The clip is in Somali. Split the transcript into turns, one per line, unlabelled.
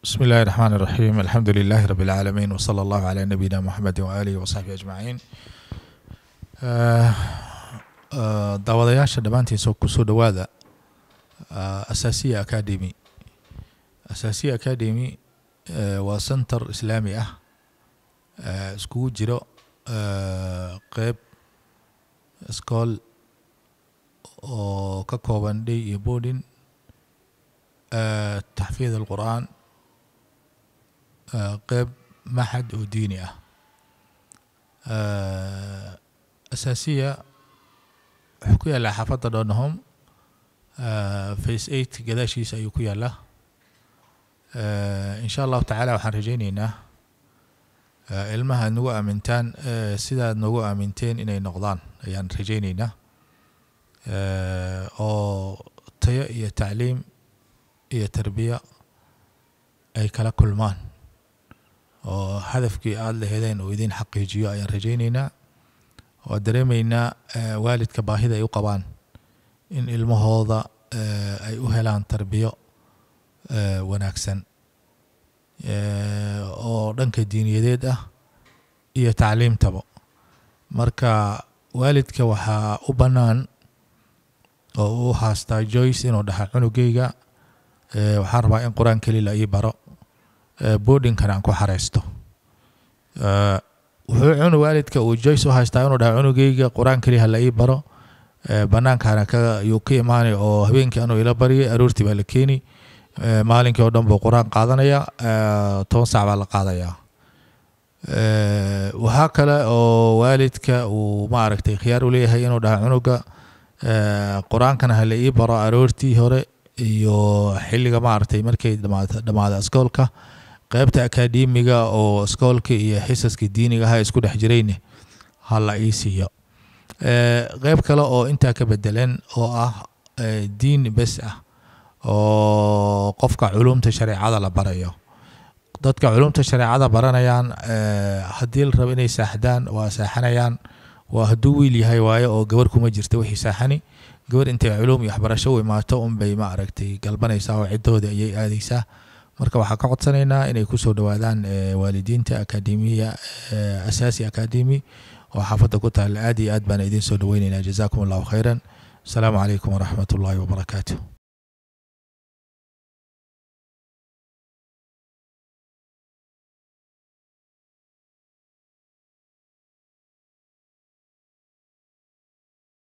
بسم الله الرحمن الرحيم، الحمد لله رب العالمين، وصلى الله على نبينا محمد وآله وصحبه أجمعين. Daawadayaasha dhammaantiin kusoo dhowaada Asaasiya Academy. Asaasiya Academy waa center islaami ah, iskugu jiro qeyb iskool oo ka kooban day iyo boarding, taxfiid alqur'aan, qeyb maxad oo diini ah. Asaasiya wuxuu ku yaallaa xaafadda Donholm, Phase 8 gadaashiisa ayuu ku yaallaa. Insha Allahu tacaala waxaan rajayneynaa ilmaha aad nagu aamintaan sidaad nagu aaminteen inay noqdaan ayaan rajayneynaa, oo tayo iyo tacliim iyo tarbiya ay kala kulmaan oo hadafkii aada lahedeen uu idin xaqiijiyo ayaan rajayneynaa. Waa dareemeynaa waalidka baahida ay u qabaan in ilmahooda ay u helaan tarbiyo wanaagsan oo dhanka diiniyadeed ah iyo tacliimtaba. Marka waalidka waxaa u bannaan oo uu haastaa choice inuu dhaha: "Cunugeyga waxaan rabaa in Qur-aan keli la ii baro, boardingkana aan ku xareysto." Wuxuu cunu waalidka uu choice u haystaa inuu dhaha: "Cunugeyga Qur-aan keli ha la ii baro, bannaankana ka yuu ka imaanay oo habeenkii anuu ila baryay, aroortii baa la keeni, maalinkii oo dhan buu Qur-aan qaadanaya, 10 sac baa la qaadayaa." Waxaa kale oo waalidka uu maaragtay khiyaar u leeyahay inuu dhaha: "Cunuga Qur-aankana ha la ii baro aroortii hore iyo xilliga maaragtay markay dhamaada iskoolka, qeybta akaademiga oo iskoolka iyo xisaska diiniga ha isku dhex jirayne ha la ii siiyo." Qeyb kale oo intaa ka bedelan oo ah diin bes ah oo qofka culumta shareecada la barayo. Dadka culumta shareecada baranayaan, haddii la rabo inay saaxdaan waa saaxanayaan, waa hadduu wiil yahay waayo, oo gabar kuma jirta wixii saaxani. Gabar intay culum iyo waxbarasho u imaato unbay ma aragtay galbanaysaa oo ciddooda ayay aadaysaa. Marka waxaa ka codsanaynaa inay kusoo dhowaadaan waalidiinta akademiya Asaasi Academy oo xaafadda ku taalla. Aad iyo aad baan idiin soo dhaweyneynaa. Jazaakum Allahu khayran. Asalaamu calaykum waraxmat ullaahi wabarakaatu.